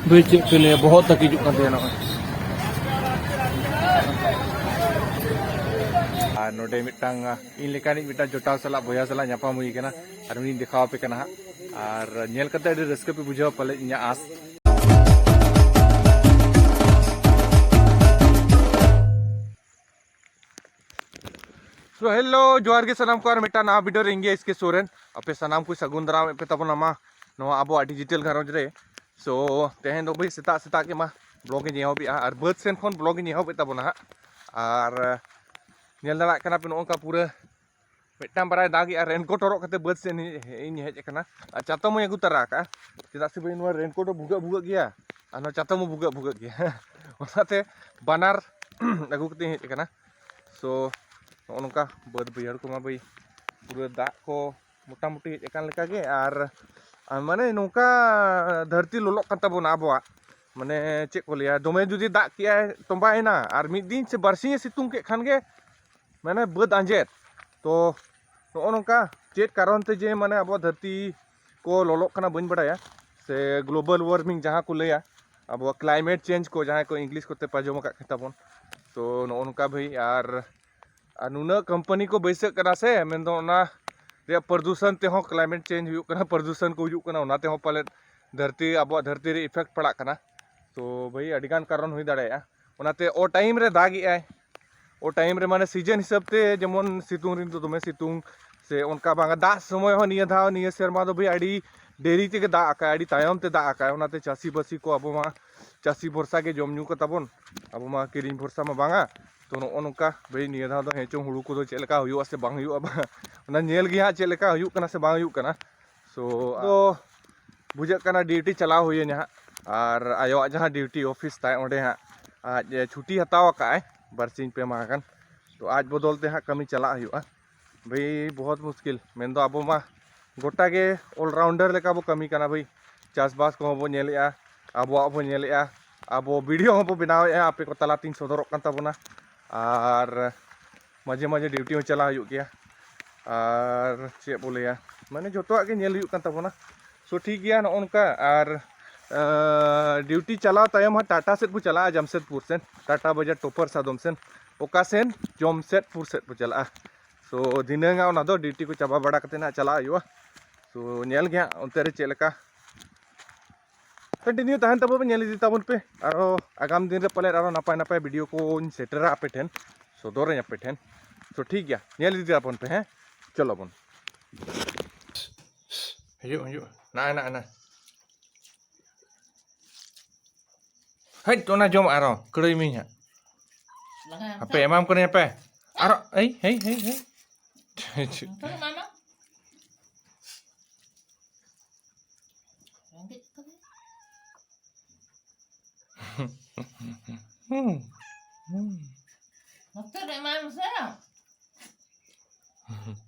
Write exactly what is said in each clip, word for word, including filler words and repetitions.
ᱵᱷᱟᱹᱭ, ᱪᱮᱫ ᱯᱮ ᱞᱟᱹᱭᱟ, ᱵᱚᱦᱚᱜ ᱛᱟᱹᱠᱤᱡᱚᱜ ᱠᱟᱱ ᱛᱟᱭᱟ ᱱᱚᱜᱼᱚᱭ᱾ ᱟᱨ ᱱᱚᱰᱮ ᱢᱤᱫᱴᱟᱝ, ᱤᱧ ᱞᱮᱠᱟᱱᱤᱡ ᱢᱤᱫᱴᱟᱝ ᱡᱚᱴᱟᱣ ᱥᱟᱞᱟᱜ, ᱵᱚᱭᱦᱟ ᱥᱟᱞᱟᱜ ᱧᱟᱯᱟᱢ ᱦᱩᱭ ᱠᱟᱱᱟ᱾ ᱟᱨ ᱩᱱᱤᱧ ᱫᱮᱠᱷᱟᱣ ᱟᱯᱮ ᱠᱟᱱᱟ ᱦᱟᱸᱜ᱾ ᱟᱨ ᱧᱮᱞ ᱠᱟᱛᱮ ᱟᱹᱰᱤ ᱨᱟᱹᱥᱠᱟᱹ ᱯᱮ ᱵᱩᱡᱷᱟᱹᱣᱟ ᱯᱟᱞᱮ, ᱤᱧᱟᱹᱜ ᱟᱸᱥ᱾ So hello, ᱡᱚᱦᱟᱨ ᱜᱮ ᱥᱟᱱᱟᱢ ᱠᱚ, ᱟᱨ ᱢᱤᱫᱴᱟᱝ ᱱᱟᱣᱟ video ᱨᱮ ᱤᱧ ᱜᱮ ᱮᱥ ᱠᱮ ᱥᱚᱨᱮᱱ᱾ ᱟᱯᱮ ᱥᱟᱱᱟᱢ ᱠᱚ ᱥᱟᱹᱜᱩᱱ ᱫᱟᱨᱟᱢ ᱮᱫ ᱯᱮ ᱛᱟᱵᱚᱱᱟ ᱢᱟ ᱱᱚᱣᱟ ᱟᱵᱚᱣᱟᱜ digital ᱜᱷᱟᱨᱚᱸᱡᱽ ᱨᱮ᱾ So ᱛᱮᱦᱮᱧ ᱫᱚ ᱵᱷᱟᱹᱭ ᱥᱮᱛᱟᱜ ᱥᱮᱛᱟᱜ ᱜᱮ ᱢᱟ vlog ᱤᱧ ᱮᱦᱚᱵᱮᱜᱼᱟ, ᱟᱨ ᱵᱟᱹᱫᱽ ᱥᱮᱱ ᱠᱷᱚᱱ vlog ᱤᱧ ᱮᱦᱚᱵᱮᱫ ᱛᱟᱵᱚᱱᱟ ᱦᱟᱸᱜ᱾ ᱟᱨ ᱧᱮᱞ ᱫᱟᱲᱮᱭᱟᱜ ᱠᱟᱱᱟ ᱯᱮ, ᱱᱚᱜᱼᱚ ᱱᱚᱝᱠᱟ ᱯᱩᱨᱟᱹ ᱢᱤᱫᱴᱟᱝ ᱵᱟᱨᱟᱭ ᱫᱟᱜᱮᱜᱼᱟ, raincoat ᱦᱚᱨᱚᱜ ᱠᱟᱛᱮ ᱵᱟᱹᱫᱽ ᱥᱮᱫ ᱤᱧ ᱦᱮᱡ ᱟᱠᱟᱱᱟ᱾ ᱟᱨ ᱪᱟᱛᱚᱢ ᱦᱚᱸᱧ ᱟᱹᱜᱩ ᱛᱟᱨᱟ ᱟᱠᱟᱫᱼᱟ, ᱪᱮᱫᱟᱜ ᱥᱮ ᱵᱷᱟᱹᱭ ᱱᱚᱣᱟ raincoat ᱦᱚᱸ ᱵᱷᱩᱜᱟᱹᱜ ᱵᱷᱩᱜᱟᱹᱜ ᱜᱮᱭᱟ ᱟᱨ ᱱᱚᱣᱟ ᱪᱟᱛᱚᱢ ᱦᱚᱸ ᱵᱷᱩᱜᱟᱹᱜ ᱵᱷᱩᱜᱟᱹᱜ ᱜᱮᱭᱟ᱾ ᱚᱱᱟᱛᱮ ᱵᱟᱱᱟᱨ ᱟᱹᱜᱩ ᱠᱟᱛᱮ ᱤᱧ ᱦᱮᱡ ᱟᱠᱟᱱᱟ᱾ So ᱱᱚᱜᱼᱚ ᱱᱚᱝᱠᱟ ᱵᱟᱹᱫᱽ ᱵᱟᱹᱭᱦᱟᱹᱲ ᱠᱚᱢᱟ ᱵᱷᱟᱹᱭ ᱯᱩᱨᱟᱹ ᱫᱟᱜ ᱠᱚ ᱢᱚᱴᱟᱢᱩᱴᱤ ᱦᱮᱡ ᱟᱠᱟᱱ ᱞᱮᱠᱟ ᱜᱮ᱾ ᱟᱨ, ᱟᱨ ᱢᱟᱱᱮ ᱱᱚᱝᱠᱟ ᱫᱷᱟᱹᱨᱛᱤ ᱞᱚᱞᱚᱜ ᱠᱟᱱ ᱛᱟᱵᱚᱱᱟ ᱟᱵᱚᱣᱟᱜ, ᱢᱟᱱᱮ ᱪᱮᱫ ᱠᱚ ᱞᱟᱹᱭᱟ, ᱫᱚᱢᱮ ᱡᱩᱫᱤ ᱫᱟᱜ ᱠᱮᱜᱼᱟᱭ, ᱛᱚᱸᱵᱟᱭᱮᱱᱟ, ᱟᱨ ᱢᱤᱫ ᱫᱤᱱ ᱥᱮ ᱵᱟᱨᱥᱤᱧᱮ ᱥᱤᱛᱩᱝ ᱠᱮᱫ ᱠᱷᱟᱱ ᱜᱮ ᱢᱟᱱᱮ ᱵᱟᱹᱫᱽ ᱟᱸᱡᱮᱫ᱾ ᱛᱚ ᱱᱚᱜᱼᱚ ᱱᱚᱝᱠᱟ ᱪᱮᱫ ᱠᱟᱨᱚᱱ ᱛᱮ ᱡᱮ ᱢᱟᱱᱮ ᱟᱵᱚᱣᱟᱜ ᱫᱷᱟᱹᱨᱛᱤ ᱠᱚ ᱞᱚᱞᱚᱜ ᱠᱟᱱᱟ ᱵᱟᱹᱧ ᱵᱟᱲᱟᱭᱟ, ᱥᱮ global warming ᱡᱟᱦᱟᱸ ᱠᱚ ᱞᱟᱹᱭᱟ, ᱟᱵᱚᱣᱟᱜ climate change ᱠᱚ ᱡᱟᱦᱟᱸᱭ ᱠᱚ English ᱠᱚᱛᱮ ᱯᱮ ᱟᱸᱡᱚᱢ ᱟᱠᱟᱫ ᱠᱷᱟᱱ ᱛᱟᱵᱚᱱ᱾ ᱛᱚ ᱱᱚᱜᱼᱚ ᱱᱚᱝᱠᱟ ᱵᱷᱟᱹᱭ, ᱟᱨ, ᱟᱨ ᱱᱩᱱᱟᱹᱜ company ᱠᱚ ᱵᱟᱹᱭᱥᱟᱹᱜ ᱠᱟᱱᱟ ᱥᱮ, ᱢᱮᱱᱫᱚ ᱚᱱᱟ ᱨᱮᱭᱟᱜ ᱯᱨᱚᱫᱩᱥᱚᱱ ᱛᱮᱦᱚᱸ climate change ᱦᱩᱭᱩᱜ ᱠᱟᱱᱟ, ᱯᱨᱚᱫᱩᱥᱚᱱ ᱠᱚ ᱦᱩᱭᱩᱜ ᱠᱟᱱᱟ, ᱚᱱᱟ ᱛᱮᱦᱚᱸ ᱯᱟᱞᱮᱫ ᱫᱷᱟᱹᱨᱛᱤ, ᱟᱵᱚᱣᱟᱜ ᱫᱷᱟᱹᱨᱛᱤ ᱨᱮ effect ᱯᱟᱲᱟᱜ ᱠᱟᱱᱟ᱾ ᱛᱚ ᱵᱷᱟᱹᱭ, ᱟᱹᱰᱤᱜᱟᱱ ᱠᱟᱨᱚᱱ ᱦᱩᱭ ᱫᱟᱲᱮᱭᱟᱜᱼᱟ᱾ ᱚᱱᱟᱛᱮ ᱚ time ᱨᱮ ᱫᱟᱜᱮᱜᱼᱟᱭ, ᱚ time ᱨᱮ ᱢᱟᱱᱮ season ᱦᱤᱥᱟᱹᱵ ᱛᱮ, ᱡᱮᱢᱚᱱ ᱥᱤᱛᱩᱝ ᱫᱤᱱ ᱫᱚ ᱫᱚᱢᱮ ᱥᱤᱛᱩᱝ, ᱥᱮ ᱚᱱᱠᱟ ᱵᱟᱝᱟ, ᱫᱟᱜ ᱥᱚᱢᱚᱭ ᱦᱚᱸ ᱱᱤᱭᱟᱹ ᱫᱷᱟᱣ, ᱱᱤᱭᱟᱹ ᱥᱮᱨᱢᱟ ᱫᱚ ᱵᱷᱟᱹᱭ ᱟᱹᱰᱤ ᱰᱮᱨᱤ ᱛᱮᱜᱮ ᱫᱟᱜ ᱟᱠᱟᱭ, ᱟᱹᱰᱤ ᱛᱟᱭᱚᱢ ᱛᱮ ᱫᱟᱜ ᱟᱠᱟᱭ᱾ ᱚᱱᱟᱛᱮ ᱪᱟᱹᱥᱤᱵᱟᱹᱥᱤ ᱠᱚ, ᱟᱵᱚ ᱢᱟ ᱪᱟᱹᱥᱤ ᱵᱷᱚᱨᱥᱟ ᱜᱮ ᱡᱚᱢ ᱧᱩ ᱠᱚ ᱛᱟᱵᱚᱱ, ᱟᱵᱚ ᱢᱟ ᱠᱤᱨᱤᱧ ᱵᱷᱚᱨᱥᱟ ᱢᱟ ᱵᱟᱝᱟ᱾ ᱛᱚ ᱱᱚᱜᱼᱚ ᱱᱚᱝᱠᱟ ᱵᱷᱟᱹᱭ, ᱱᱤᱭᱟᱹ ᱫᱷᱟᱣ ᱫᱚ ᱦᱮᱸ ᱪᱚᱝ ᱦᱩᱲᱩ ᱠᱚᱫᱚ ᱪᱮᱫ ᱞᱮᱠᱟ ᱦᱩᱭᱩᱜᱼᱟ ᱥᱮ ᱵᱟᱝ ᱦᱩᱭᱩᱜᱼᱟ, ᱵᱟᱝ, ᱚᱱᱟ ᱧᱮᱞ ᱜᱮ ᱦᱟᱸᱜ ᱪᱮᱫ ᱞᱮᱠᱟ ᱦᱩᱭᱩᱜ ᱠᱟᱱᱟ ᱥᱮ ᱵᱟᱝ ᱦᱩᱭᱩᱜ ᱠᱟᱱᱟ᱾ So ᱫᱚ ᱵᱩᱡᱷᱟᱹᱜ ᱠᱟᱱᱟ duty ᱪᱟᱞᱟᱣ ᱦᱩᱭᱟᱹᱧᱟ ᱦᱟᱸᱜ, ᱟᱨ ᱟᱭᱳᱣᱟᱜ ᱡᱟᱦᱟᱸ duty office ᱛᱟᱭ, ᱚᱸᱰᱮ ᱦᱟᱸᱜ ᱟᱡ ᱮ ᱪᱷᱩᱴᱤ ᱦᱟᱛᱟᱣ ᱟᱠᱟᱫᱼᱟᱭ ᱵᱟᱨᱥᱤᱧ ᱯᱮ ᱢᱟᱦᱟ ᱜᱟᱱ᱾ ᱛᱚ ᱟᱡ ᱵᱚᱫᱚᱞ ᱛᱮ ᱦᱟᱸᱜ ᱠᱟᱹᱢᱤ ᱪᱟᱞᱟᱜ ᱦᱩᱭᱩᱜᱼᱟ᱾ ᱵᱷᱟᱹᱭ, ᱵᱚᱦᱚᱛ ᱢᱩᱥᱠᱤᱞ, ᱢᱮᱱᱫᱚ ᱟᱵᱚ ᱢᱟ ᱜᱚᱴᱟ ᱜᱮ all rounder ᱞᱮᱠᱟ ᱵᱚ ᱠᱟᱹᱢᱤ ᱠᱟᱱᱟ ᱵᱷᱟᱹᱭ᱾ ᱪᱟᱥᱵᱟᱥ ᱠᱚᱦᱚᱸ ᱵᱚ ᱧᱮᱞᱮᱜᱼᱟ, ᱟᱵᱚᱣᱟᱜ ᱵᱚ ᱧᱮᱞᱮᱜᱼᱟ, ᱟᱵᱚ video ᱦᱚᱸᱵᱚ ᱵᱮᱱᱟᱣᱮᱜᱼᱟ, ᱟᱯᱮ ᱠᱚ ᱛᱟᱞᱟᱛᱤᱧ ᱥᱚᱫᱚᱨᱚᱜ ᱠᱟᱱ ᱛᱟᱵᱚᱱᱟ᱾ ᱟᱨ ᱢᱟᱡᱷᱮ ᱢᱟᱡᱷᱮ duty ᱦᱚᱸ ᱪᱟᱞᱟᱣ ᱦᱩᱭᱩᱜ ᱜᱮᱭᱟ᱾ ᱟᱨ ᱪᱮᱫ ᱵᱚ ᱞᱟᱹᱭᱟ, ᱢᱟᱱᱮ ᱡᱚᱛᱚᱣᱟᱜ ᱜᱮ ᱧᱮᱞ ᱦᱩᱭᱩᱜ ᱠᱟᱱ ᱛᱟᱵᱚᱱᱟ᱾ So ᱴᱷᱤᱠ ᱜᱮᱭᱟ, ᱱᱚᱜᱼᱚ ᱱᱚᱝᱠᱟ᱾ ᱟᱨ ᱰᱤᱭᱩᱴᱤ ᱪᱟᱞᱟᱣ ᱛᱟᱭᱚᱢ ᱦᱟᱸᱜ ᱴᱟᱴᱟ ᱥᱮᱫ ᱵᱚ ᱪᱟᱞᱟᱜᱼᱟ, ᱡᱟᱢᱥᱮᱫᱽᱯᱩᱨ ᱥᱮᱫ, ᱴᱟᱴᱟ ᱵᱟᱡᱟᱨ ᱴᱚᱯᱟᱨ ᱥᱟᱫᱚᱢ ᱥᱮᱫ, ᱚᱠᱟ ᱥᱮᱫ? ᱡᱟᱢᱥᱮᱫᱽᱯᱩᱨ ᱥᱮᱫ ᱵᱚ ᱪᱟᱞᱟᱜᱼᱟ᱾ ᱥᱳ ᱫᱷᱤᱱᱟᱹᱝ ᱚᱱᱟ ᱫᱚ ᱰᱤᱭᱩᱴᱤ ᱠᱚ ᱪᱟᱵᱟ ᱵᱟᱲᱟ ᱠᱟᱛᱮ ᱦᱟᱸᱜ ᱪᱟᱞᱟᱜ ᱦᱩᱭᱩᱜᱼᱟ᱾ ᱥᱳ ᱧᱮᱞ ᱜᱮ ᱦᱟᱸᱜ ᱚᱱᱛᱮ ᱨᱮ ᱪᱮᱫ ᱞᱮᱠᱟ᱾ ᱠᱚᱱᱴᱤᱱᱤᱭᱩ ᱛᱟᱦᱮᱱ ᱛᱟᱵᱚᱱ ᱯᱮ, ᱟᱨᱚ ᱟᱜᱟᱢ ᱫᱤᱱ ᱨᱮ ᱯᱟᱞᱮᱫ ᱟᱨᱚ ᱱᱟᱯᱟᱭ ᱱᱟᱯᱟᱭ ᱵᱷᱤᱰᱤᱭᱳ ᱠᱚᱧ ᱥᱮᱴᱮᱨᱟ ᱟᱯᱮ ᱴᱷᱮᱱ, ᱥᱚᱫᱚᱨᱟᱹᱧ ᱟᱯᱮ ᱴᱷᱮᱱ᱾ ᱛᱚ ᱴᱷᱤᱠ ᱜᱮᱭᱟ, ᱧᱮᱞ ᱤᱫᱤ ᱛᱟᱵᱚᱱ ᱯᱮ, ᱦᱮᱸ, ᱪᱚᱞᱚ ᱵᱚᱱ᱾ ᱦᱤᱡᱩᱜ, ᱦᱤᱡᱩᱜ, ᱱᱟ, ᱱᱟ, ᱱᱟ᱾ ᱦᱮᱡ, ᱚᱱᱟ ᱡᱚᱢ ᱟᱨᱚ ᱠᱟᱹᱲᱟᱹᱭ ᱢᱤᱧ ᱦᱟᱸᱜ᱾ ᱦᱟᱯᱮ, ᱮᱢᱟᱢ ᱠᱟᱹᱱᱟᱹᱧ ᱦᱟᱯᱮ᱾ ᱟᱨᱚ, ᱮᱭ, ᱦᱮᱭ, ᱦᱮᱭ, ᱦᱮᱭ᱾ ᱱᱚᱛᱮ ᱮᱢᱟᱭ ᱢᱮ᱾ ᱨᱮᱸᱜᱮᱡ ᱠᱟᱱᱟ᱾ ᱱᱚᱛᱮ ᱨᱮ ᱮᱢᱟᱭ ᱢᱮᱥᱮ᱾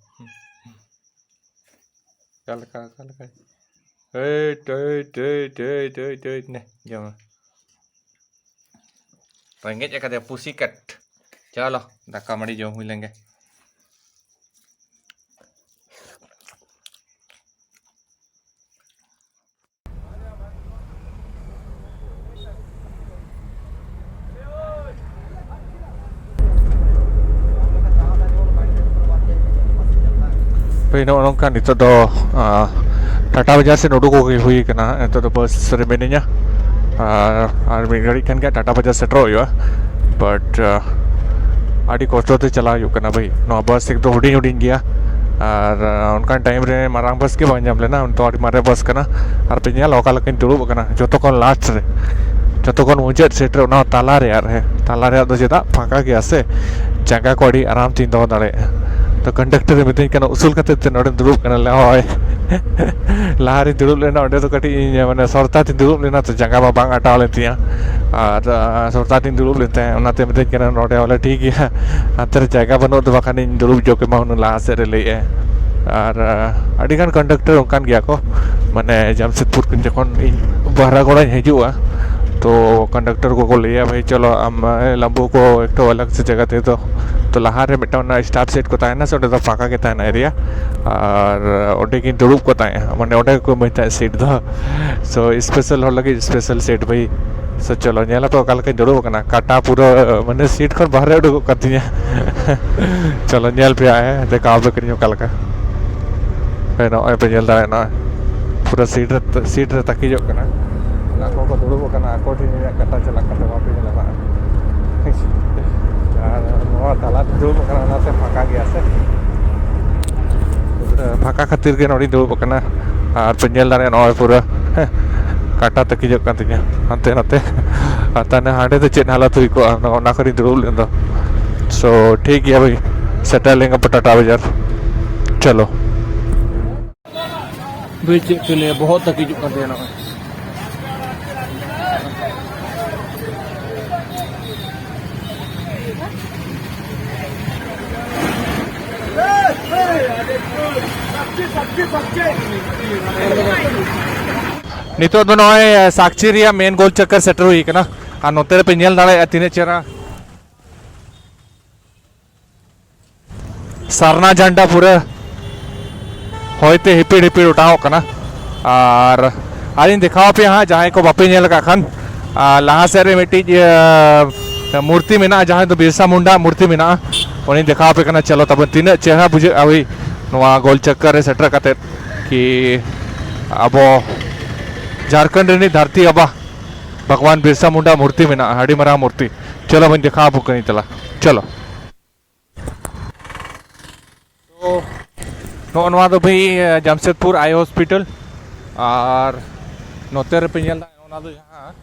ᱚᱠᱟ ᱞᱮᱠᱟ, ᱚᱠᱟ ᱞᱮᱠᱟ? ᱦᱮᱴ, ᱦᱮᱴ, ᱦᱮᱴ, ᱦᱮᱴ, ᱦᱮᱴ, ᱦᱮᱴ, ᱱᱮ, ᱡᱚᱢ ᱢᱮ᱾ ᱨᱮᱸᱜᱮᱡ ᱟᱠᱟᱫᱮᱭᱟ ᱯᱩᱥᱤ ᱠᱮᱴ᱾ ᱪᱚᱞᱚ, ᱫᱟᱠᱟ ᱢᱟᱹᱰᱤ ᱡᱚᱢ ᱦᱩᱭ ᱞᱮᱱ ᱜᱮ᱾ ᱦᱳᱭ, ᱱᱚᱜᱼᱚ ᱱᱚᱝᱠᱟ ᱱᱤᱛᱚᱜ ᱫᱚ, ᱟᱸ, ᱴᱟᱴᱟ ᱵᱟᱡᱟᱨ ᱥᱮᱫ ᱩᱰᱩᱠᱚᱜ ᱜᱮ ᱦᱩᱭ ᱠᱟᱱᱟ᱾ ᱱᱤᱛᱚᱜ ᱫᱚ ᱵᱟᱥ ᱨᱮ ᱢᱤᱱᱟᱹᱧᱟ᱾ ᱟᱨ, ᱟᱨ ᱢᱤᱫ ᱜᱷᱟᱹᱲᱤᱡ ᱠᱷᱟᱱ ᱜᱮ ᱴᱟᱴᱟ ᱵᱟᱡᱟᱨ ᱥᱮᱴᱮᱨᱚᱜ ᱦᱩᱭᱩᱜᱼᱟ᱾ But, ᱟᱸ, ᱟᱹᱰᱤ ᱠᱚᱥᱴᱚ ᱛᱮ ᱪᱟᱞᱟᱣ ᱦᱩᱭᱩᱜ ᱠᱟᱱᱟ ᱵᱷᱟᱹᱭ᱾ ᱱᱚᱣᱟ ᱵᱟᱥ ᱮᱠᱫᱚᱢ ᱦᱩᱰᱤᱧ ᱦᱩᱰᱤᱧ ᱜᱮᱭᱟ᱾ ᱟᱨ, ᱟᱸ, ᱚᱱᱠᱟᱱ ᱴᱟᱭᱤᱢ ᱨᱮ ᱢᱟᱨᱟᱝ ᱵᱟᱥ ᱜᱮ ᱵᱟᱝ ᱧᱟᱢ ᱞᱮᱱᱟ᱾ ᱱᱤᱛᱚᱜ ᱟᱹᱰᱤ ᱢᱟᱨᱮ ᱵᱟᱥ ᱠᱟᱱᱟ᱾ ᱟᱨ ᱯᱮ ᱧᱮᱞᱟ ᱚᱠᱟ ᱞᱮᱠᱟᱧ ᱫᱩᱲᱩᱵ ᱟᱠᱟᱱᱟ, ᱡᱚᱛᱚ ᱠᱷᱚᱱ ᱞᱟᱥᱴ ᱨᱮ, ᱡᱚᱛᱚ ᱠᱷᱚᱱ ᱢᱩᱪᱟᱹᱫ ᱥᱤᱴ ᱨᱮ, ᱚᱱᱟ ᱛᱟᱞᱟ ᱨᱮᱭᱟᱜ ᱨᱮ, ᱛᱟᱞᱟ ᱨᱮᱭᱟᱜ ᱫᱚ ᱪᱮᱫᱟᱜ ᱯᱷᱟᱸᱠᱟ ᱜᱮᱭᱟ ᱥᱮ, ᱡᱟᱸᱜᱟ ᱠᱚ ᱟᱹᱰᱤ ᱟᱨᱟᱢ ᱛᱤᱧ ᱫᱚᱦᱚ ᱫᱟᱲᱮᱭᱟᱜᱼᱟ᱾ ᱛᱚ ᱠᱚᱱᱰᱟᱠᱴᱚᱨ ᱮ ᱢᱤᱛᱟᱹᱧ ᱠᱟᱱᱟ, "ᱩᱥᱩᱞ ᱠᱟᱛᱮ ᱫᱮᱱ, ᱱᱚᱰᱮᱢ ᱫᱩᱲᱩᱵ ᱠᱟᱱᱟ?" ᱞᱮ, ᱦᱳᱭ᱾ ᱞᱟᱦᱟ ᱨᱤᱧ ᱫᱩᱲᱩᱵ ᱞᱮᱱᱟ, ᱚᱸᱰᱮ ᱫᱚ ᱠᱟᱹᱴᱤᱡ ᱤᱧ, ᱢᱟᱱᱮ, ᱥᱚᱨᱛᱟ ᱛᱤᱧ ᱫᱩᱲᱩᱵ ᱞᱮᱱᱟ, ᱛᱚ ᱡᱟᱸᱜᱟ ᱢᱟ ᱵᱟᱝ ᱟᱴᱟᱣ ᱞᱮᱱ ᱛᱤᱧᱟ᱾ ᱟᱨ, ᱟᱸ, ᱥᱚᱨᱛᱟ ᱛᱤᱧ ᱫᱩᱲᱩᱵ ᱞᱮᱱ ᱛᱟᱦᱮᱸᱫ, ᱚᱱᱟᱛᱮ ᱢᱤᱛᱟᱹᱧ ᱠᱟᱱᱟ, "ᱱᱚᱰᱮ ᱵᱚᱞᱮ ᱴᱷᱤᱠ ᱜᱮᱭᱟ, ᱦᱟᱱᱛᱮ ᱨᱮ ᱡᱟᱭᱜᱟ ᱵᱟᱹᱱᱩᱜ ᱫᱚ, ᱵᱟᱠᱷᱟᱱᱤᱧ ᱫᱩᱲᱩᱵ ᱡᱚᱜ ᱠᱮᱢᱟ ᱦᱩᱱᱟᱹᱝ ᱞᱟᱦᱟ ᱥᱮᱫ ᱨᱮ", ᱞᱟᱹᱭᱮᱫᱼᱟᱭ᱾ ᱟᱨ, ᱟᱸ, ᱟᱹᱰᱤᱜᱟᱱ ᱠᱚᱱᱰᱟᱠᱴᱚᱨ ᱚᱱᱠᱟᱱ ᱜᱮᱭᱟ ᱠᱚ, ᱢᱟᱱᱮ, ᱡᱟᱢᱥᱮᱫᱽᱯᱩᱨ ᱠᱷᱚᱱ ᱡᱚᱠᱷᱚᱱ ᱤᱧ ᱵᱟᱦᱨᱟᱜᱚᱲᱟᱧ ᱦᱤᱡᱩᱜᱼᱟ, ᱛᱚ ᱠᱚᱱᱰᱟᱠᱴᱚᱨ ᱠᱚᱠᱚ ᱞᱟᱹᱭᱟ, "ᱵᱷᱟᱹᱭ ᱪᱚᱞᱚ ᱟᱢ, ᱮ, ᱞᱟᱢᱵᱩ ᱠᱚ ᱮᱠᱴᱩ ᱟᱞᱟᱜᱽ ᱥᱮ ᱡᱟᱭᱜᱟ ᱫᱮ ᱫᱚ᱾" ᱛᱚ ᱞᱟᱦᱟ ᱨᱮ ᱢᱤᱫᱴᱟᱝ ᱚᱱᱟ ᱥᱴᱟᱯ ᱥᱮᱴ ᱠᱚ ᱛᱟᱦᱮᱱᱟ, ᱥᱮ ᱚᱸᱰᱮ ᱫᱚ ᱯᱷᱟᱸᱠᱟ ᱜᱮ ᱛᱟᱦᱮᱱᱟ ᱮᱨᱤᱭᱟ, ᱟᱨ ᱚᱸᱰᱮ ᱠᱤᱱ ᱫᱩᱲᱩᱵ ᱠᱚ ᱛᱟᱦᱮᱸᱜᱼᱟ, ᱢᱟᱱᱮ ᱚᱸᱰᱮ ᱜᱮᱠᱚ ᱤᱢᱟᱹᱧ ᱛᱟᱦᱮᱸᱫ ᱥᱤᱴ ᱫᱚ᱾ ᱥᱳ ᱥᱯᱮᱥᱟᱞ ᱦᱚᱲ ᱞᱟᱹᱜᱤᱫ ᱥᱯᱮᱥᱟᱞ ᱥᱤᱴ ᱵᱷᱟᱹᱭ᱾ ᱥᱳ ᱪᱚᱞᱚ ᱧᱮᱞ ᱟᱯᱮ ᱚᱠᱟ ᱞᱮᱠᱟᱧ ᱫᱩᱲᱩᱵ ᱟᱠᱟᱱᱟ, ᱠᱟᱴᱟ ᱯᱩᱨᱟᱹ ᱢᱟᱱᱮ ᱥᱤᱴ ᱠᱷᱚᱱ ᱵᱟᱦᱨᱮ ᱩᱰᱩᱠᱚᱜ ᱠᱟᱱ ᱛᱤᱧᱟᱹ᱾ ᱪᱚᱞᱚ ᱧᱮᱞ ᱯᱮ ᱦᱟᱸᱜ, ᱦᱮᱸ, ᱫᱮᱠᱷᱟᱣ ᱟᱯᱮ ᱠᱟᱹᱱᱟᱹᱧ ᱚᱠᱟ ᱞᱮᱠᱟ᱾ ᱦᱮᱸ, ᱱᱚᱜᱼᱚᱭ ᱯᱮ ᱧᱮᱞ ᱫᱟᱲᱮᱭᱟᱜᱼᱟ, ᱱᱚᱜᱼᱚᱭ ᱯᱩᱨᱟᱹ ᱥᱤᱴ ᱨᱮ, ᱥᱤᱴ ᱨᱮ ᱛᱟᱹᱠᱤᱡᱚᱜ ᱠᱟᱱᱟ᱾ ᱚᱱᱟ ᱠᱚᱠᱚ ᱫᱩᱲᱩᱵ ᱟᱠᱟᱱᱟ, ᱟᱠᱚ ᱴᱷᱮᱱ ᱤᱧᱟᱹᱜ ᱠᱟᱴᱟ ᱪᱟᱞᱟᱜ ᱠᱟᱱᱟ, ᱵᱟᱯᱮ ᱧᱮᱞᱟ ᱱᱟᱜ᱾ ᱟᱨ ᱱᱚᱣᱟ ᱛᱟᱞᱟ ᱨᱮ ᱫᱩᱲᱩᱵ ᱟᱠᱟᱱᱟ, ᱚᱱᱟᱛᱮ ᱯᱷᱟᱸᱠᱟ ᱜᱮᱭᱟ ᱥᱮ᱾ ᱯᱷᱟᱸᱠᱟ ᱠᱷᱟᱹᱛᱤᱨ ᱜᱮ ᱱᱚᱰᱮᱧ ᱫᱩᱲᱩᱵ ᱟᱠᱟᱱᱟ᱾ ᱟᱨ ᱯᱮ ᱧᱮᱞ ᱫᱟᱲᱮᱭᱟᱜᱼᱟ, ᱱᱚᱜᱼᱚᱭ ᱯᱩᱨᱟᱹ ᱠᱟᱴᱟ ᱛᱟᱹᱠᱤᱡᱚᱜ ᱠᱟᱱ ᱛᱤᱧᱟᱹ ᱦᱟᱱᱛᱮ ᱱᱟᱛᱮ᱾ ᱟᱨ ᱛᱟᱦᱞᱮ ᱦᱟᱸᱰᱮ ᱫᱚ ᱪᱮᱫ ᱦᱟᱞᱚᱛ ᱦᱩᱭ ᱠᱚᱜᱼᱟ, ᱚᱱᱟ ᱠᱚᱨᱮᱧ ᱫᱩᱲᱩᱵ ᱞᱮᱱ ᱫᱚ᱾ ᱥᱳ ᱴᱷᱤᱠ ᱜᱮᱭᱟ ᱵᱷᱟᱹᱭ, ᱥᱮᱴᱮᱨ ᱞᱮᱱ ᱜᱮ ᱴᱟᱴᱟ ᱵᱟᱡᱟᱨ᱾ ᱪᱚᱞᱚ᱾ ᱵᱷᱟᱹᱭ, ᱪᱮᱫ ᱯᱮ ᱞᱟᱹᱭᱟ, ᱵᱚᱦᱚᱜ ᱛᱟᱹᱠᱤᱡᱚᱜ ᱠᱟᱱ ᱛᱟᱭᱟ ᱱᱚᱜᱼᱚᱭ᱾ ᱱᱤᱛᱚᱜ ᱫᱚ ᱱᱚᱜᱼᱚᱭ ᱥᱟᱠᱪᱤ ᱨᱮᱭᱟᱜ ᱢᱮᱱ ᱜᱳᱞ ᱪᱚᱠᱠᱚᱨ ᱥᱮᱴᱮᱨ ᱦᱩᱭ ᱠᱟᱱᱟ᱾ ᱟᱨ ᱱᱚᱛᱮ ᱨᱮᱯᱮ ᱧᱮᱞ ᱫᱟᱲᱮᱭᱟᱜᱼᱟ ᱛᱤᱱᱟᱹᱜ ᱪᱮᱦᱨᱟ ᱥᱟᱨᱱᱟ ᱡᱷᱟᱱᱰᱟ ᱯᱩᱨᱟᱹ ᱦᱚᱭᱛᱮ ᱦᱤᱯᱤᱲ ᱦᱤᱯᱤᱲ ᱚᱴᱟᱝᱚᱜ ᱠᱟᱱᱟ᱾ ᱟᱨ ᱟᱨᱤᱧ ᱫᱮᱠᱷᱟᱣ ᱟᱯᱮᱭᱟ ᱦᱟᱸᱜ, ᱡᱟᱦᱟᱸᱭ ᱠᱚ ᱵᱟᱯᱮ ᱧᱮᱞ ᱟᱠᱟᱫ ᱠᱷᱟᱱ, ᱟᱨ ᱞᱟᱦᱟ ᱥᱮᱫ ᱨᱮ ᱢᱤᱫᱴᱤᱡ, ᱤᱭᱟᱹ, ᱢᱩᱨᱛᱤ ᱢᱮᱱᱟᱜᱼᱟ, ᱡᱟᱦᱟᱸᱭ ᱫᱚ ᱵᱤᱨᱥᱟ ᱢᱩᱱᱰᱟ ᱢᱩᱨᱛᱤ ᱢᱮᱱᱟᱜᱼᱟ, ᱩᱱᱤᱧ ᱫᱮᱠᱷᱟᱣ ᱟᱯᱮ ᱠᱟᱱᱟ᱾ ᱪᱚᱞᱚ ᱛᱟᱵᱚᱱ, ᱛᱤᱱᱟᱹᱜ ᱪᱮᱦᱨᱟ ᱵᱩᱡᱷᱟᱹᱜᱼᱟ ᱳᱭ ᱱᱚᱣᱟ ᱜᱳᱞ ᱪᱚᱠᱠᱚᱨ ᱨᱮ ᱥᱮᱴᱮᱨ ᱠᱟᱛᱮᱫ, ᱠᱤ ᱟᱵᱚ ᱡᱷᱟᱲᱠᱷᱚᱸᱰ ᱨᱤᱱᱤᱡ ᱫᱷᱟᱹᱨᱛᱤ ᱟᱵᱟ ᱵᱷᱟᱜᱽᱣᱟᱱ ᱵᱤᱨᱥᱟ ᱢᱩᱱᱰᱟ ᱢᱩᱨᱛᱤ ᱢᱮᱱᱟᱜᱼᱟ, ᱟᱹᱰᱤ ᱢᱟᱨᱟᱝ ᱢᱩᱨᱛᱤ᱾ ᱪᱚᱞᱚ ᱵᱚᱱ ᱫᱮᱠᱷᱟᱣ ᱟᱵᱚ ᱠᱟᱹᱱᱟᱹᱧ, ᱪᱟᱞᱟ, ᱪᱚᱞᱚ᱾ ᱛᱚ, ᱱᱚᱜᱼᱚ ᱱᱚᱣᱟ ᱫᱚ ᱵᱷᱟᱹᱭ, ᱡᱟᱢᱥᱮᱫᱽᱯᱩᱨ ᱟᱭ ᱦᱚᱥᱯᱤᱴᱟᱞ᱾ ᱟᱨ ᱱᱚᱛᱮ ᱨᱮᱯᱮ ᱧᱮᱞ ᱫᱟ, ᱚᱱᱟ ᱫᱚ ᱡᱟᱦᱟᱸ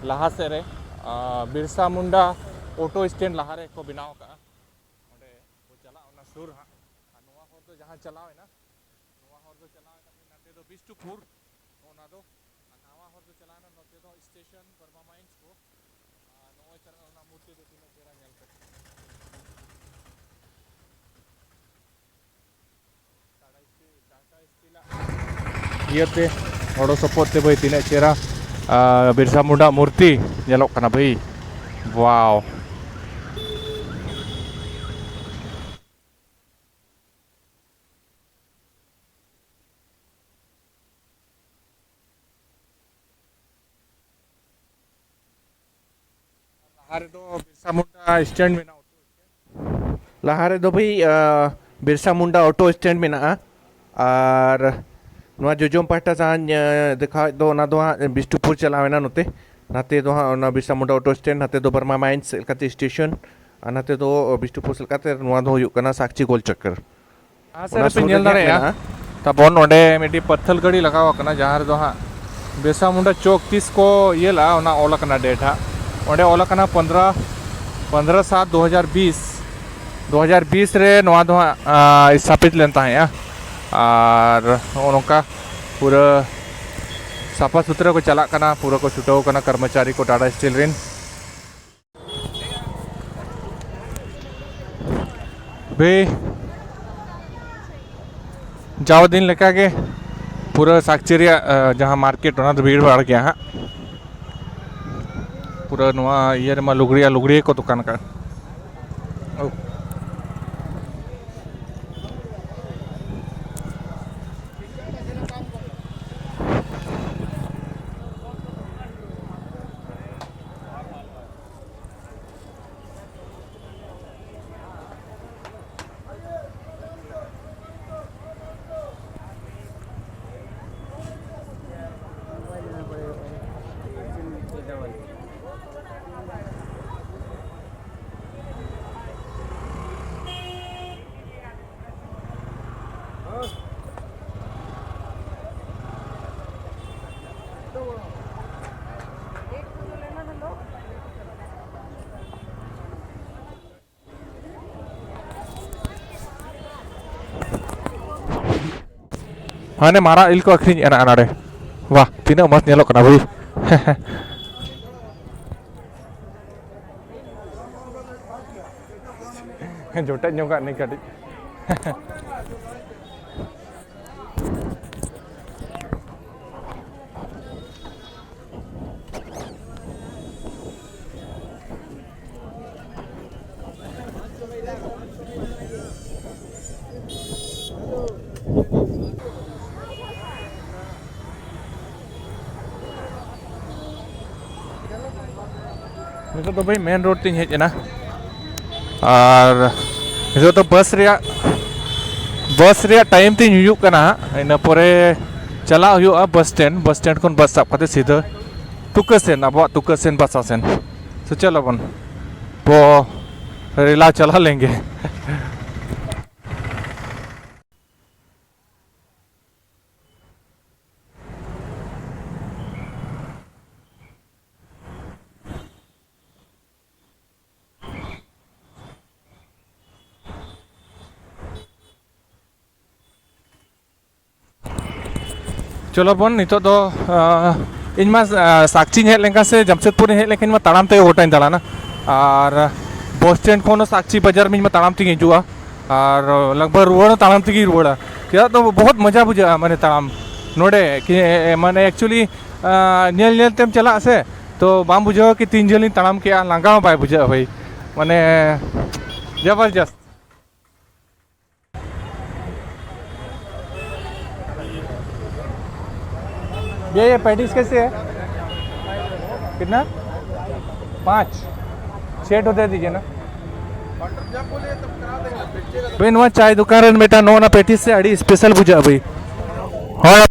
ᱞᱟᱦᱟ ᱥᱮᱫ ᱨᱮ, ᱟᱨ ᱵᱤᱨᱥᱟ ᱢᱩᱱᱰᱟ ᱚᱴᱳ ᱥᱴᱮᱱᱰ ᱞᱟᱦᱟ ᱨᱮ ᱠᱚ ᱵᱮᱱᱟᱣ ᱠᱟᱜᱼᱟ, ᱚᱸᱰᱮ ᱠᱚ ᱪᱟᱞᱟᱜᱼᱟ, ᱚᱱᱟ ᱥᱩᱨ ᱦᱟᱸᱜ᱾ ᱟᱨ ᱱᱚᱣᱟ ᱦᱚᱨ ᱫᱚ ᱡᱟᱦᱟᱸ ᱪᱟᱞᱟᱣ ᱮᱱᱟ, ᱱᱚᱣᱟ ᱦᱚᱨ ᱫᱚ ᱪᱟᱞᱟᱣ ᱮᱱᱟ ᱱᱟᱛᱮ ᱫᱚ ᱵᱤᱥᱱᱩᱯᱩᱨ, ᱚᱱᱟ ᱫᱚ᱾ ᱟᱨ ᱱᱟᱣᱟ ᱦᱚᱨ ᱫᱚ ᱪᱟᱞᱟᱣ ᱮᱱᱟ ᱱᱚᱛᱮ ᱫᱚ ᱥᱴᱮᱥᱚᱱ ᱵᱚᱨᱢᱟ ᱢᱟᱭᱤᱱᱥ ᱠᱚ᱾ ᱟᱨ ᱱᱚᱜᱼᱚᱭ ᱪᱟᱞᱟᱜ ᱚᱱᱟ ᱢᱩᱨᱛᱤ ᱫᱚ ᱛᱤᱱᱟᱹᱜ ᱪᱮᱦᱨᱟ ᱧᱮᱞ ᱯᱮ᱾ ᱴᱟᱴᱟ ᱥᱴᱤᱞ, ᱴᱟᱴᱟ ᱥᱴᱤᱞᱟᱜ ᱤᱭᱟᱹᱛᱮ, ᱜᱚᱲᱚ ᱥᱚᱯᱚᱦᱚᱫ ᱛᱮ ᱵᱷᱟᱹᱭ, ᱛᱤᱱᱟᱹᱜ ᱪᱮᱦᱨᱟ ᱟᱨ ᱵᱤᱨᱥᱟ ᱢᱩᱱᱰᱟ ᱢᱩᱨᱛᱤ ᱧᱮᱞᱚᱜ ᱠᱟᱱᱟ ᱵᱷᱟᱹᱭ᱾ ᱣᱟᱣ᱾ ᱞᱟᱦᱟ ᱨᱮᱫᱚ ᱵᱤᱨᱥᱟ ᱢᱩᱱᱰᱟ ᱥᱴᱮᱱᱰ ᱢᱮᱱᱟᱜᱼᱟ᱾ ᱞᱟᱦᱟ ᱨᱮᱫᱚ ᱵᱷᱟᱹᱭ, ᱟᱸ, ᱵᱤᱨᱥᱟ ᱢᱩᱱᱰᱟ ᱚᱴᱳ ᱥᱴᱮᱱᱰ ᱢᱮᱱᱟᱜᱼᱟ᱾ ᱟᱨ ᱱᱚᱣᱟ ᱡᱚᱡᱚᱢ ᱯᱟᱦᱴᱟ ᱡᱟᱦᱟᱸᱧ, ᱟᱸ, ᱫᱮᱠᱷᱟᱣᱮᱫ ᱫᱚ, ᱚᱱᱟ ᱫᱚ ᱦᱟᱸᱜ ᱵᱤᱥᱱᱩᱯᱩᱨ ᱪᱟᱞᱟᱣ ᱮᱱᱟ ᱱᱚᱛᱮ᱾ ᱱᱟᱛᱮ ᱫᱚ ᱦᱟᱸᱜ ᱚᱱᱟ ᱵᱤᱨᱥᱟ ᱢᱩᱱᱰᱟ ᱚᱴᱳ ᱥᱴᱮᱱᱰ, ᱱᱟᱛᱮ ᱫᱚ ᱵᱟᱨᱢᱟ ᱢᱟᱭᱤᱱᱥ ᱥᱮᱫ ᱞᱮᱠᱟᱛᱮ ᱥᱴᱮᱥᱚᱱ, ᱟᱨ ᱱᱟᱛᱮ ᱫᱚ ᱵᱤᱥᱱᱩᱯᱩᱨ ᱥᱮᱫ ᱞᱮᱠᱟᱛᱮ ᱱᱚᱣᱟ ᱫᱚ ᱦᱩᱭᱩᱜ ᱠᱟᱱᱟ ᱥᱟᱠᱪᱤ ᱜᱳᱞ ᱪᱚᱠᱠᱚᱨ᱾ ᱞᱟᱦᱟ ᱥᱮᱫ ᱚᱱᱟ ᱨᱮᱯᱮ ᱥᱩᱨ ᱧᱮᱞ ᱨᱮᱜᱮ ᱦᱟᱸᱜ ᱫᱟᱲᱮᱭᱟᱜᱼᱟ᱾ ᱢᱮᱱᱟᱜᱼᱟ᱾ ᱛᱟᱵᱚᱱ ᱚᱸᱰᱮ ᱢᱤᱫᱴᱤᱡ ᱯᱟᱛᱷᱟᱞ ᱜᱟᱹᱰᱤ ᱞᱟᱜᱟᱣ ᱟᱠᱟᱱᱟ, ᱡᱟᱦᱟᱸ ᱨᱮᱫᱚ ᱦᱟᱸᱜ ᱵᱤᱨᱥᱟ ᱢᱩᱱᱰᱟ ᱪᱚᱠ ᱛᱤᱥ ᱠᱚ ᱤᱭᱟᱹ ᱞᱟᱜᱼᱟ, ᱚᱱᱟ ᱚᱞ ᱟᱠᱟᱱᱟ ᱰᱮᱴ ᱦᱟᱸᱜ᱾ ᱚᱸᱰᱮ ᱚᱞ ᱟᱠᱟᱱᱟ ᱯᱚᱱᱫᱽᱨᱚ, ᱯᱚᱱᱫᱽᱨᱚ ᱥᱟᱛ ᱫᱩ ᱦᱟᱡᱟᱨ ᱵᱤᱥ, ᱫᱩ ᱦᱟᱡᱟᱨ ᱵᱤᱥ ᱨᱮ ᱱᱚᱣᱟ ᱫᱚ ᱦᱟᱸᱜ, ᱟᱸ, ᱥᱛᱷᱟᱯᱤᱛ ᱞᱮᱱ ᱛᱟᱦᱮᱸᱜᱼᱟ᱾ ᱟᱨ ᱱᱚᱜᱼᱚ ᱱᱚᱝᱠᱟ ᱯᱩᱨᱟᱹ ᱥᱟᱯᱷᱟ ᱥᱩᱛᱨᱟᱹ ᱠᱚ ᱪᱟᱞᱟᱜ ᱠᱟᱱᱟ, ᱯᱩᱨᱟᱹ ᱠᱚ ᱪᱷᱩᱴᱟᱹᱣ ᱠᱟᱱᱟ ᱠᱚᱨᱢᱚᱪᱟᱨᱤ ᱠᱚ ᱴᱟᱴᱟ ᱥᱴᱤᱞ ᱨᱮᱱ᱾ ᱵᱮ, ᱡᱟᱣ ᱫᱤᱱ ᱞᱮᱠᱟᱜᱮ ᱯᱩᱨᱟᱹ ᱥᱟᱠᱪᱤ ᱨᱮᱭᱟᱜ, ᱟ, ᱡᱟᱦᱟᱸ ᱢᱟᱨᱠᱮᱴ, ᱚᱱᱟ ᱫᱚ ᱵᱷᱤᱲ ᱵᱷᱟᱲ ᱜᱮᱭᱟ ᱦᱟᱸᱜ᱾ ᱯᱩᱨᱟᱹ ᱱᱚᱣᱟ ᱤᱭᱟᱹ ᱨᱮᱢᱟ ᱞᱩᱜᱽᱲᱤ ᱟᱨ ᱞᱩᱜᱽᱲᱤ ᱜᱮᱠᱚ ᱫᱚᱠᱟᱱ ᱟᱠᱟᱫ᱾ ᱳ᱾ ᱦᱟᱱᱮ ᱢᱟᱨᱟᱜ ᱤᱞ ᱠᱚ ᱟᱹᱠᱷᱨᱤᱧᱮᱫᱼᱟ ᱱᱚᱰᱮ᱾ ᱵᱟᱦ, ᱛᱤᱱᱟᱹᱜ ᱢᱚᱡᱽ ᱧᱮᱞᱚᱜ ᱠᱟᱱᱟ ᱵᱷᱟᱹᱭ᱾ ᱡᱚᱴᱮᱫ ᱧᱚᱜᱟᱜ ᱱᱤᱧ ᱠᱟᱹᱴᱤᱡ᱾ ᱱᱤᱛᱚᱜ ᱫᱚ ᱵᱷᱟᱹᱭ ᱢᱮᱱ ᱨᱳᱰ ᱛᱤᱧ ᱦᱮᱡ ᱮᱱᱟ, ᱟᱨ ᱱᱤᱛᱚᱜ ᱫᱚ ᱵᱟᱥ ᱨᱮᱭᱟᱜ, ᱵᱟᱥ ᱨᱮᱭᱟᱜ ᱴᱟᱭᱤᱢ ᱛᱤᱧ ᱦᱩᱭᱩᱜ ᱠᱟᱱᱟ ᱦᱟᱸᱜ᱾ ᱤᱱᱟᱹ ᱯᱚᱨᱮ ᱪᱟᱞᱟᱜ ᱦᱩᱭᱩᱜᱼᱟ ᱵᱟᱥ ᱥᱴᱮᱱᱰ, ᱵᱟᱥ ᱥᱴᱮᱱᱰ ᱠᱷᱚᱱ ᱵᱟᱥ ᱥᱟᱵ ᱠᱟᱛᱮ ᱥᱤᱫᱷᱟᱹ ᱛᱩᱠᱟᱹ ᱥᱮᱱ, ᱟᱵᱚᱣᱟᱜ ᱛᱩᱠᱟᱹ ᱥᱮᱱ ᱵᱟᱥᱟ ᱥᱮᱱ᱾ ᱥᱮ ᱪᱮᱫ ᱞᱮᱵᱚᱱ ᱵᱚ ᱨᱮᱞᱟ ᱪᱟᱞᱟ ᱞᱮᱱᱜᱮ᱾ ᱪᱚᱞᱚ ᱵᱚᱱ, ᱱᱤᱛᱚᱜ ᱫᱚ, ᱟᱸ, ᱤᱧ ᱢᱟ, ᱟᱸ, ᱥᱟᱠᱪᱤᱧ ᱦᱮᱡ ᱞᱮᱱᱠᱷᱟᱱ ᱥᱮ ᱡᱟᱢᱥᱮᱫᱽᱯᱩᱨᱤᱧ ᱦᱮᱡ ᱞᱮᱱᱠᱷᱟᱱ ᱤᱧ ᱢᱟ ᱛᱟᱲᱟᱢ ᱛᱮᱜᱮ ᱜᱚᱴᱟᱧ ᱫᱟᱬᱟᱱᱟ᱾ ᱟᱨ ᱵᱚᱥ ᱥᱴᱮᱱᱰ ᱠᱷᱚᱱ ᱦᱚᱸ ᱥᱟᱠᱪᱤ ᱵᱟᱡᱟᱨ ᱤᱧ ᱢᱟ ᱛᱟᱲᱟᱢ ᱛᱮᱜᱮᱧ ᱦᱤᱡᱩᱜᱼᱟ᱾ ᱟᱨ ᱞᱟᱜᱽ ᱵᱷᱟᱜᱽ ᱨᱩᱣᱟᱹᱲ ᱦᱚᱸ ᱛᱟᱲᱟᱢ ᱛᱮᱜᱮᱧ ᱨᱩᱣᱟᱹᱲᱟ᱾ ᱪᱮᱫᱟᱜ ᱫᱚ ᱵᱚᱦᱩᱛ ᱢᱚᱡᱟ ᱵᱩᱡᱷᱟᱹᱜᱼᱟ, ᱢᱟᱱᱮ ᱛᱟᱲᱟᱢ ᱱᱚᱰᱮ ᱠᱤ, ᱮ, ᱮ, ᱢᱟᱱᱮ actually, ᱟᱸ, ᱧᱮᱞ ᱧᱮᱞ ᱛᱮᱢ ᱪᱟᱞᱟᱜᱼᱟ ᱥᱮ, ᱛᱚ ᱵᱟᱢ ᱵᱩᱡᱷᱟᱹᱣᱟ ᱠᱤ ᱛᱤᱱ ᱡᱷᱟᱹᱞᱤᱧ ᱛᱟᱲᱟᱢ ᱠᱮᱜᱼᱟ, ᱞᱟᱸᱜᱟ ᱦᱚᱸ ᱵᱟᱭ ᱵᱩᱡᱷᱟᱹᱜᱼᱟ ᱵᱷᱟᱹᱭ, ᱢᱟᱱᱮ ᱡᱚᱵᱚᱨᱡᱚᱥᱛ᱾ भैया, ये पैटीज कैसे है? कितना? पाँच। छः ठो दे दीजिए ना। ᱵᱷᱟᱹᱭ, ᱱᱚᱣᱟ ᱪᱟᱭ ᱫᱚᱠᱟᱱ ᱨᱮᱱ ᱢᱤᱫᱴᱟᱝ ᱱᱚᱣᱟ ᱱᱟ ᱯᱮᱴᱤᱥ ᱥᱮ ᱟᱹᱰᱤ special ᱵᱩᱡᱷᱟᱹᱜᱼᱟ ᱵᱷᱟᱹᱭ᱾ ᱦᱳᱭ᱾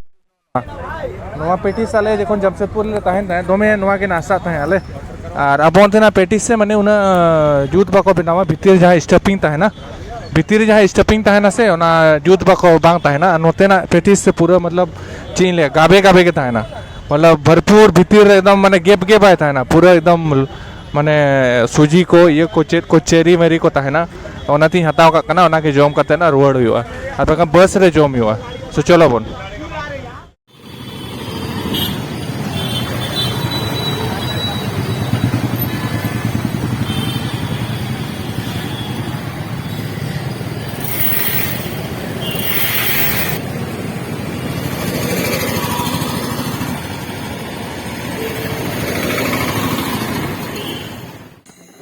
ᱱᱚᱣᱟ ᱯᱮᱴᱤᱥ ᱟᱞᱮ ᱡᱚᱠᱷᱚᱱ ᱡᱟᱢᱥᱮᱫᱽᱯᱩᱨ ᱨᱮᱞᱮ ᱛᱟᱦᱮᱱ ᱛᱟᱦᱮᱸᱫ, ᱫᱚᱢᱮ ᱱᱚᱣᱟ ᱜᱮ ᱱᱟᱥᱟᱜ ᱛᱟᱦᱮᱸᱫ ᱟᱞᱮ᱾ ᱟᱨ ᱟᱵᱚ ᱚᱱᱛᱮᱱᱟᱜ ᱯᱮᱴᱤᱥ ᱥᱮ ᱢᱟᱱᱮ ᱩᱱᱟᱹᱜ ᱡᱩᱛ ᱵᱟᱠᱚ ᱵᱮᱱᱟᱣᱟ, ᱵᱷᱤᱛᱤᱨ ᱡᱟᱦᱟᱸ stuffing ᱛᱟᱦᱮᱱᱟ, ᱵᱷᱤᱛᱤᱨ ᱨᱮ ᱡᱟᱦᱟᱸ stuffing ᱛᱟᱦᱮᱱᱟ ᱥᱮ, ᱚᱱᱟ ᱡᱩᱛ ᱵᱟᱠᱚ, ᱵᱟᱝ ᱛᱟᱦᱮᱱᱟ᱾ ᱟᱨ ᱱᱚᱛᱮᱱᱟᱜ ᱯᱮᱴᱤᱥ ᱥᱮ ᱯᱩᱨᱟᱹ ᱢᱚᱛᱞᱚᱵ ᱪᱮᱫ ᱤᱧ ᱞᱟᱹᱭᱟ, ᱜᱟᱵᱮ ᱜᱟᱵᱮ ᱜᱮ ᱛᱟᱦᱮᱱᱟ᱾ ᱢᱚᱛᱞᱚᱵ ᱵᱷᱚᱨᱯᱩᱨ ᱵᱷᱤᱛᱤᱨ ᱨᱮ ᱮᱠᱫᱚᱢ ᱢᱟᱱᱮ gap ᱜᱮ ᱵᱟᱭ ᱛᱟᱦᱮᱱᱟ, ᱯᱩᱨᱟᱹ ᱮᱠᱫᱚᱢ ᱢᱟᱱᱮ ᱥᱩᱡᱤ ᱠᱚ, ᱤᱭᱟᱹ ᱠᱚ, ᱪᱮᱫ ᱠᱚ, ᱪᱮᱨᱤ ᱢᱮᱨᱤ ᱠᱚ ᱛᱟᱦᱮᱱᱟ᱾ ᱚᱱᱟᱛᱤᱧ ᱦᱟᱛᱟᱣ ᱠᱟᱜ ᱠᱟᱱᱟ, ᱚᱱᱟᱜᱮ ᱡᱚᱢ ᱠᱟᱛᱮ ᱱᱟ ᱨᱩᱣᱟᱹᱲ ᱦᱩᱭᱩᱜᱼᱟ, ᱟᱨ ᱵᱟᱠᱷᱟᱱ ᱵᱟᱥ ᱨᱮ ᱡᱚᱢ ᱦᱩᱭᱩᱜᱼᱟ᱾ ᱥᱚ ᱪᱚᱞᱚ ᱵᱚᱱ᱾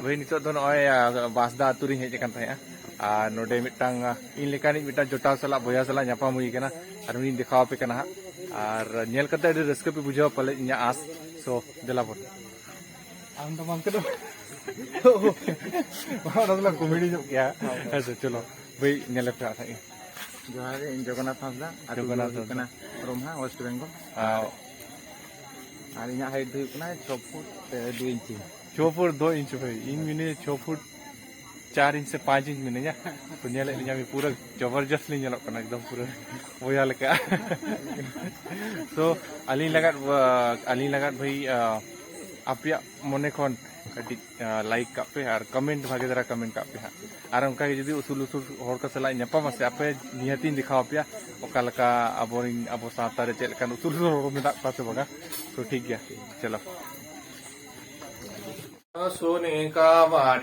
ᱵᱷᱟᱹᱭ, ᱱᱤᱛᱚᱜ ᱫᱚ ᱱᱚᱜᱼᱚᱭ, ᱟ, ᱵᱟᱸᱥᱫᱟ ᱟᱹᱛᱩ ᱨᱤᱧ ᱦᱮᱡ ᱟᱠᱟᱱ ᱛᱟᱦᱮᱸᱜᱼᱟ᱾ ᱟᱨ ᱱᱚᱰᱮ ᱢᱤᱫᱴᱟᱝ, ᱟ, ᱤᱧ ᱞᱮᱠᱟᱱᱤᱡ ᱢᱤᱫᱴᱟᱝ ᱡᱚᱴᱟᱣ ᱥᱟᱞᱟᱜ, ᱵᱚᱭᱦᱟ ᱥᱟᱞᱟᱜ ᱧᱟᱯᱟᱢ ᱦᱩᱭ ᱟᱠᱟᱱᱟ᱾ ᱟᱨ ᱩᱱᱤᱧ ᱫᱮᱠᱷᱟᱣ ᱟᱯᱮ ᱠᱟᱱᱟ ᱦᱟᱸᱜ᱾ ᱟᱨ ᱧᱮᱞ ᱠᱟᱛᱮ ᱟᱹᱰᱤ ᱨᱟᱹᱥᱠᱟᱹ ᱯᱮ ᱵᱩᱡᱷᱟᱹᱣᱟ ᱯᱟᱞᱮ, ᱤᱧᱟᱹᱜ ᱟᱸᱥ᱾ ᱥᱳ, ᱫᱮᱞᱟ ᱵᱚᱱ᱾ ᱟᱢ ᱫᱚ ᱵᱟᱝ ᱠᱟᱱᱟ᱾ ᱚᱱᱟ ᱫᱚᱞᱟᱝ ᱠᱚᱢᱮᱰᱤ ᱧᱚᱜ ᱜᱮᱭᱟ᱾ ᱦᱮᱸ ᱥᱮ, ᱪᱚᱞᱚ ᱵᱷᱟᱹᱭ, ᱧᱮᱞᱮ ᱯᱮ ᱦᱟᱸᱜ᱾ ᱡᱚᱦᱟᱨ ᱜᱮ, ᱤᱧ ᱡᱚᱜᱚᱱᱱᱟᱛᱷ ᱦᱟᱸᱥᱫᱟ᱾ ᱟᱹᱛᱩ ᱡᱚᱜᱚᱱᱱᱟᱛᱷ ᱫᱚ ᱦᱩᱭᱩᱜ ᱦᱟᱸᱥᱫᱟ᱾ ᱠᱟᱱᱟ ᱨᱚᱢᱦᱟ, ᱳᱭᱮᱥᱴ ᱵᱮᱝᱜᱚᱞ᱾ ᱟᱨ ᱟᱨ ᱤᱧᱟᱹᱜ ᱦᱟᱭᱤᱴ ᱫᱚ ᱦᱩᱭᱩᱜ ᱠᱟᱱᱟ ᱪᱷᱚ ᱯᱷᱩᱴ, ᱮ, ᱫᱩ ᱤᱧᱪᱤ᱾ ᱪᱷᱚ ᱯᱷᱩᱴ ᱫᱩ ᱤᱧᱪᱤ ᱵᱷᱟᱹᱭ, ᱤᱧ ᱢᱤᱱᱟᱹᱧᱟ ᱪᱷᱚ ᱯᱷᱩᱴ ᱪᱟᱨ ᱤᱧᱪᱤ ᱥᱮ ᱯᱟᱸᱪ ᱤᱧᱪᱤ ᱢᱤᱱᱟᱹᱧᱟ᱾ ᱛᱚ ᱧᱮᱞᱮᱫ ᱞᱤᱧᱟ ᱵᱤᱱ, ᱯᱩᱨᱟᱹ ᱡᱚᱵᱚᱨᱡᱚᱥᱛ ᱞᱤᱧ ᱧᱮᱞᱚᱜ ᱠᱟᱱᱟ, ᱮᱠᱫᱚᱢ ᱯᱩᱨᱟᱹ ᱵᱚᱭᱦᱟ ᱞᱮᱠᱟ᱾ ᱛᱚ ᱟᱹᱞᱤᱧ ᱞᱟᱜᱟᱫ, ᱟᱹᱞᱤᱧ ᱞᱟᱜᱟᱫ ᱵᱷᱟᱹᱭ, ᱟᱯᱮᱭᱟᱜ ᱢᱚᱱᱮ ᱠᱷᱚᱱ ᱠᱟᱹᱴᱤᱡ ᱞᱟᱭᱤᱠ ᱠᱟᱜ ᱯᱮ ᱟᱨ ᱠᱚᱢᱮᱱᱴ, ᱵᱷᱟᱜᱮ ᱫᱷᱟᱨᱟ ᱠᱚᱢᱮᱱᱴ ᱠᱟᱜ ᱯᱮ ᱦᱟᱸᱜ᱾ ᱟᱨ ᱚᱱᱠᱟ ᱜᱮ ᱡᱩᱫᱤ ᱩᱥᱩᱞ ᱩᱥᱩᱞ ᱦᱚᱲ ᱠᱚ ᱥᱟᱞᱟᱜ ᱧᱟᱯᱟᱢᱟ ᱥᱮ, ᱟᱯᱮ ᱱᱤᱦᱟᱹᱛᱤᱧ ᱫᱮᱠᱷᱟᱣ ᱟᱯᱮᱭᱟ ᱚᱠᱟ ᱞᱮᱠᱟ ᱟᱵᱚᱨᱤᱱ, ᱟᱵᱚ ᱥᱟᱶᱛᱟ ᱨᱮ ᱪᱮᱫ ᱞᱮᱠᱟᱱ ᱩᱥᱩᱞ ᱩᱥᱩᱞ ᱦᱚᱲ ᱢᱮᱱᱟᱜ ᱠᱚᱣᱟ ᱥᱮ ᱵᱟᱝᱟ᱾ ᱛᱚ ᱴᱷᱤᱠ ᱜᱮᱭᱟ, ᱪᱚᱞᱚ᱾ ᱥᱳ ᱱᱤᱝᱠᱟ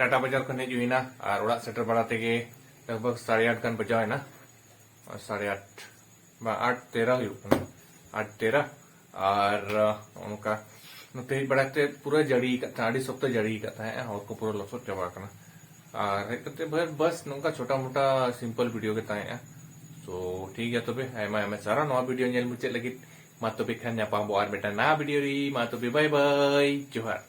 ᱴᱟᱴᱟ ᱵᱟᱡᱟᱨ ᱠᱷᱚᱱ ᱦᱮᱡ ᱦᱩᱭᱱᱟ ᱟᱨ ᱚᱲᱟᱜ ᱥᱮᱴᱮᱨ ᱵᱟᱲᱟ ᱛᱮᱜᱮ ᱞᱟᱜᱽ ᱵᱷᱟᱜᱽ ᱥᱟᱲᱮ ᱟᱴ ᱜᱟᱱ ᱵᱟᱡᱟᱣ ᱮᱱᱟ᱾ ᱥᱟᱲᱮ ᱟᱴ ᱵᱟ ᱟᱴ ᱛᱮᱨᱟ ᱦᱩᱭᱩᱜ ᱠᱟᱱᱟ, ᱟᱴ ᱛᱮᱨᱟ᱾ ᱟᱨ ᱚᱱᱠᱟ ᱱᱚᱛᱮ ᱦᱮᱡ ᱵᱟᱲᱟ ᱠᱟᱛᱮ ᱯᱩᱨᱟᱹ ᱡᱟᱹᱲᱤ ᱟᱠᱟᱫ ᱛᱟᱦᱮᱸ, ᱟᱹᱰᱤ ᱥᱚᱠᱛᱚ ᱡᱟᱹᱲᱤ ᱟᱠᱟᱫ ᱛᱟᱦᱮᱸᱜᱼᱟ, ᱦᱚᱨ ᱠᱚ ᱯᱩᱨᱟᱹ ᱞᱚᱥᱚᱫ ᱪᱟᱵᱟ ᱟᱠᱟᱱᱟ᱾ ᱟᱨ ᱦᱮᱡ ᱠᱟᱛᱮ ᱵᱷᱟᱹᱭ ᱵᱟᱥ ᱱᱚᱝᱠᱟ ᱪᱷᱳᱴᱟ ᱢᱳᱴᱟ ᱥᱤᱢᱯᱚᱞ ᱵᱷᱤᱰᱤᱭᱳ ᱜᱮ ᱛᱟᱦᱮᱸᱜᱼᱟ᱾ ᱛᱚ ᱴᱷᱤᱠ ᱜᱮᱭᱟ ᱛᱚᱵᱮ, ᱟᱭᱢᱟ ᱟᱭᱢᱟ ᱥᱟᱨᱦᱟᱣ ᱱᱚᱣᱟ ᱵᱷᱤᱰᱤᱭᱳ ᱧᱮᱞ ᱢᱩᱪᱟᱹᱫ ᱞᱟᱹᱜᱤᱫ᱾ ᱢᱟ ᱛᱚᱵᱮ ᱠᱷᱟᱱ ᱧᱟᱯᱟᱢ ᱵᱚ ᱟᱨ ᱢᱤᱫᱴᱟᱝ ᱱᱟᱣᱟ ᱵᱷᱤᱰᱤᱭᱳ ᱨᱮ᱾ ᱢᱟ ᱛᱚᱵᱮ ᱵᱟᱭ ᱵᱟᱭ, ᱡᱚᱦᱟᱨ᱾